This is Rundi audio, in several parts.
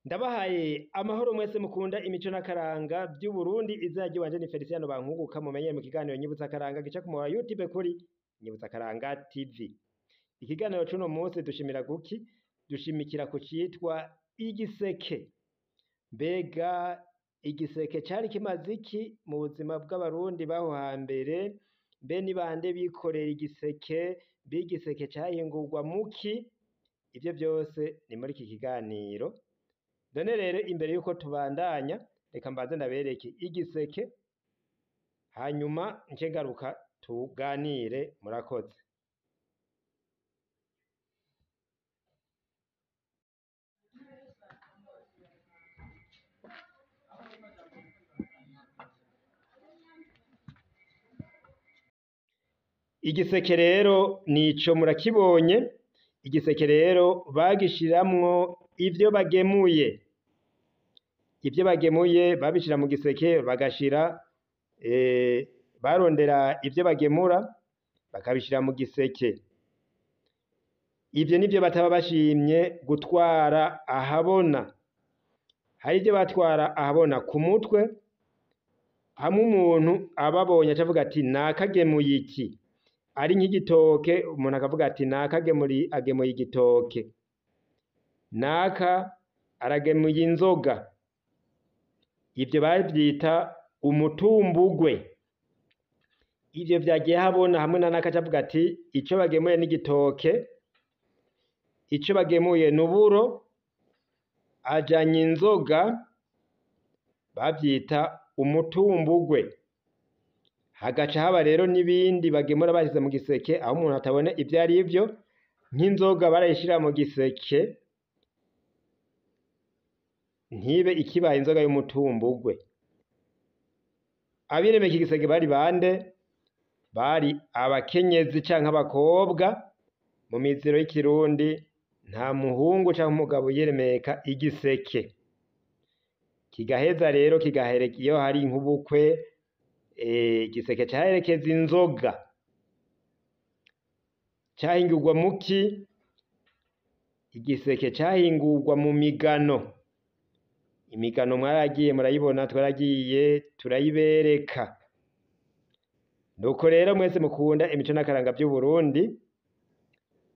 Ndabahaye amahoro mwese mukunda imico n'akaranga vy'Uburundi. Izina ry'iwanje ni Feliciano Bankunguka, mumenyere mu kiganiro Nyibutsa Akaranga gica ku muhora YouTube kuri Nyibutsa Akaranga TV. Ikiganiro c'uno munsi dushimira guki? Dushimikira ku citwa igiseke. Mbega igiseke cari kimaze iki mu buzima bw'Abarundi b'aho hambere? Mbe ni bande bikorera igiseke? Mbe igiseke cahingurwa muki? Ivyo vyose ni muri iki kiganiro. None rero imbere yuko tubandanya, reka mbanze ndabereke igiseke, hanyuma nce ngaruka tuganire. Murakoze. Igiseke rero nico murakibonye. Igiseke rero bagishiramwo ivyo bagemuye. Ivyo bagemuye babishira mu giseke, bagashira barondera ivyo bagemura bakabishira mu giseke. Ivyo nivyo bataba bashimye gutwara ahabona. Hari ivyo batwara ahabona ku mutwe, hamwe umuntu ababonye acavuga ati nakagemuye iki. Ari nk'igitoke, umuntu akavuga ati nakagemuri agemuye igitoke, naka aragemuye inzoga. Ivyo bavyita umutumbugwe. Ivyo vyagiye habona hamwe na naka acavuga ati ico bagemuye n'igitoke, ico bagemuye n'uburo, ajanye inzoga, bavyita umutumbugwe. Hagaca haba rero n'ibindi bagemura bashize mu giseke aho umuntu atabona ivyo ari vyo, nk'inzoga barayishira mu giseke ntibe ikibaye inzoga y'umutumbugwe. Abiremeka igiseke bari bande? Bari abakenyezi canke abakobwa. Mu mizero y'ikirundi nta muhungu canke umugabo yiremeka igiseke. Kigaheza rero kigahereka iyo hari nk'ubukwe, igiseke caherekeza inzoga. Cahingurwa muki? Igiseke cahingurwa mu migano. Imigano mwaragiye murayibona, twaragiye turayibereka. Nuko rero mwese mukunda imico n'akaranga vy'Uburundi,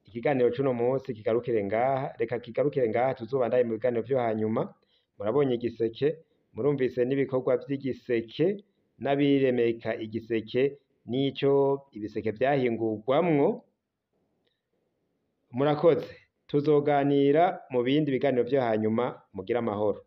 ikiganiro c'uno munsi kigarukire ngaha, reka kigarukire ngaha, tuzobandaye mu biganiro vyo hanyuma. Murabonye igiseke, murumvise n'ibikorwa vy'igiseke n'abiremeka igiseke n'ico ibiseke vyahingurwamwo. Murakoze, tuzoganira mu bindi biganiro vyo hanyuma. Mugire amahoro.